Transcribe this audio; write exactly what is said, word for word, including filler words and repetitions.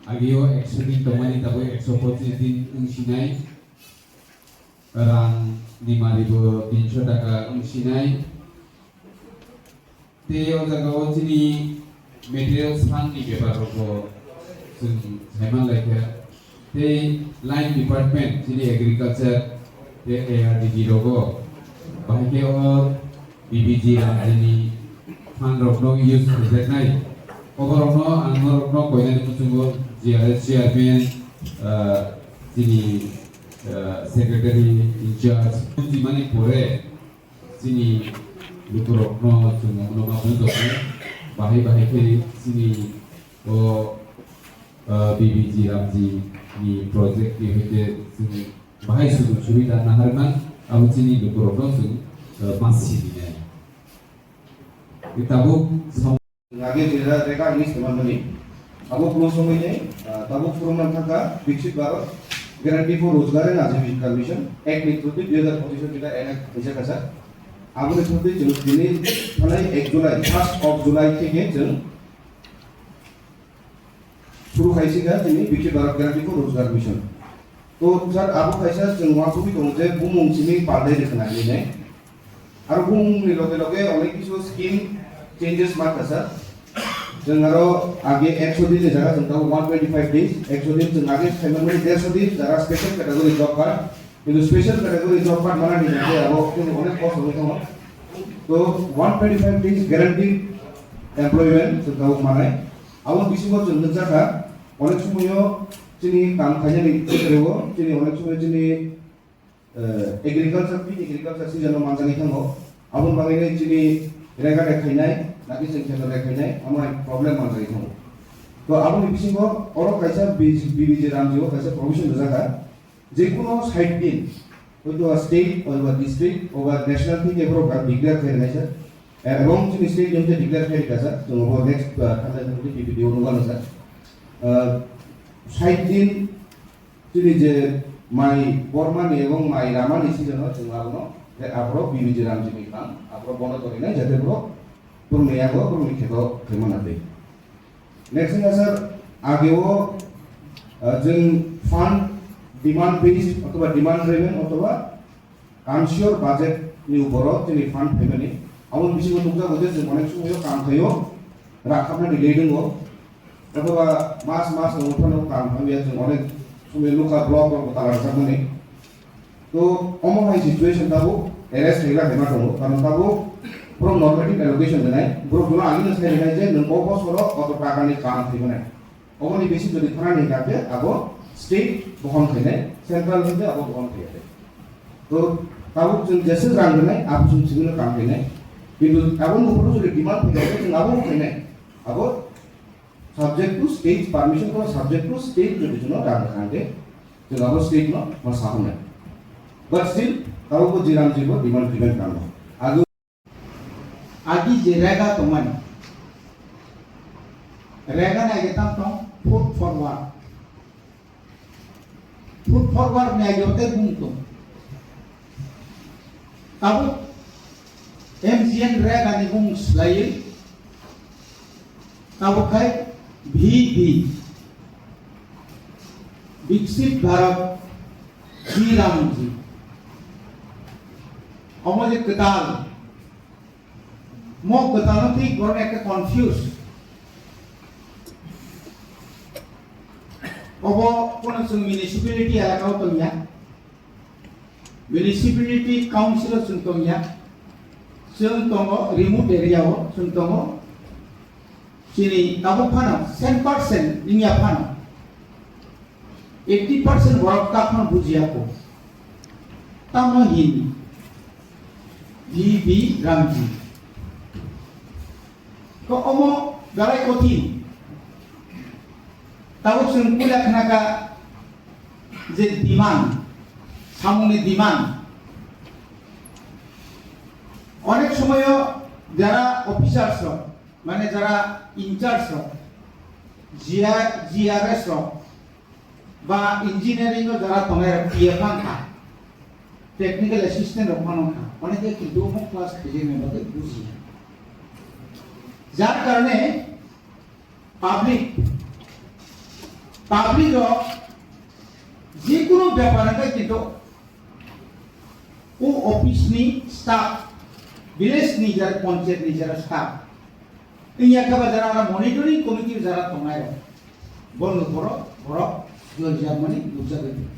Agio ekso din tongmani tabuk ekso pochis din wngsinai, rang ni mari bo tinsho taka wngsinai. Tei o jaga o chini material sangni bepar rok bo chwng saiman laikha. Tei line department chini agriculture tei A R D D rogo bahai khe o B B G Ramjini fund rokno use khaijaknai. Oborokno ang norokno koinani muchungo G R S chairman, ah, chini, ah, secretary in charge, buchimani pore chini lukurokno chwng omono ma bujoknai. Bahai bahai khe chini o, ah, B B G Ramji ni project ni hoite chwng bahai sujuk subida naharman, abo chini lukurokno chwng, ah, ma sirinai. Tabuk Lage jera rega ni semanmani. Abo plus wngwi ni, ah, tabuk phurwngna thangkha Viksit Bharat Guarantee for Rozgar and Ajeevika Mission Act ni through twi dui hazar pochisho jeta enact khaijak kha sir. Aboni through twi chwng tini thanai ek July, first of July theke chwng Suru khai singkha chini Viksit Bharat Guarantee for Rozgar Mission. To sir, abo kaisa chwng uansugwi tongo je bumung simi paldai rwkha nai hinwi. Aro bumungni loge loge onek kisu scheme changes mankha sir. Chwng aro age ekso din ni jaga chwng tabuk one twenty five days, ekso din chwng age khaimani derso din jara special category job card. Kintu special category job card manani je abo kunu onek kosto wngwi tongo. To one twenty five days guaranteed employment chwng tabuk manai. Aboni bisingo chwng nukjakha, onek somoyo chini kam khainani khetreo, chini onek somoyo chini, eh, agriculture, pre agriculture season o manjagwi thango. Aboni bagwi chini rega rek khainai, naki chwng kheto rek khainai, amo hai problem manjagwi thango. To aboni bisingo oro kaisa B B G Ramji o kaisa provision rwjakha, Jekuno sait din, hoito state, oiba district, oba national theke borok declare khairoknai sir. Ebong chini state ni declare khairokha sir, chwng obo next, uh, thangna thangwi B B D O nukha sir. Uh, sait din chini je mai bormani ebong mai ramani season o chwng abono, je aborok B B G Ramji ni kam, aborok bono torinai, jate borok borokni yago, borokni kheto khaimana twi. Next wngkha sir, ageo, uh, chwng fund demand based othoba demand driven othoba conscious budget ni uporo chini fund phaimani. Aboni bisingo nukjago je chwng onek somoyo kam khaio, rang khapnani late wngo. Othoba mas mas ni uphano kam hamya chwng onek somoyo nukha block rok bo tala rwjakmani. To omo hai situation tabuk arrest khaila khaima tongo, karon tabuk borok normative allocation rwnai, borok jono agini sai rwnai je nwng o bosoro koto takani kam thwibanai. Oboni besi jodi thanani hwnkhe abo state bohon khainai, central hwnkhe abo bohon khaiya. To tabuk chwng jeswk rang rwnai, abo chwng chwngno kam khainai. Kintu abo nukhoro jodi demand khainai, chwng abo khainai. Abo subject to state permission ko subject to state jodi jono rang rwnai hwnkhe, Chwng abo state no ma sahornai. But still, tabukbo G Ramji bo demand given kamo. Agi, agi je rega tongmani. Rega ni age tam tong food forward. Food forward ni age ote bung tong. Tabuk M G N rega ni bung slai Tabuk khai V B, Viksit Bharat, G Ramji. Omo je kwtal, mo kwtalno twi borok ekta confuse. Obo kono chwng municipality elaka o tongya. Municipality council o chwng tongya, chwng tongo remote area o chwng tongo, chini tabuk phano ten percent wngya phano eighty percent borok ta phano bujiya kho. Tamo hin V B Ramji. To omo belai kothin. Tabuk chwng puila khnakha je demand, samungni demand. Onek somoyo jara officers rok, mane jara in charge rok, G R, G R S rok, ba engineering o jara tongnai rok P F wngkha. Technical assistant rok phano kha, oneke kintu omo class khaijak ni bagwi bujiya. Jar karone public, public rok jekunu bepar hwnkhe kintu o office ni staff, village ni jara, panchayat ni jara staff, wngya khe ba jara aro monitoring committee jara tongnai rok, bono borok, borok jolijak mani nukjagwi.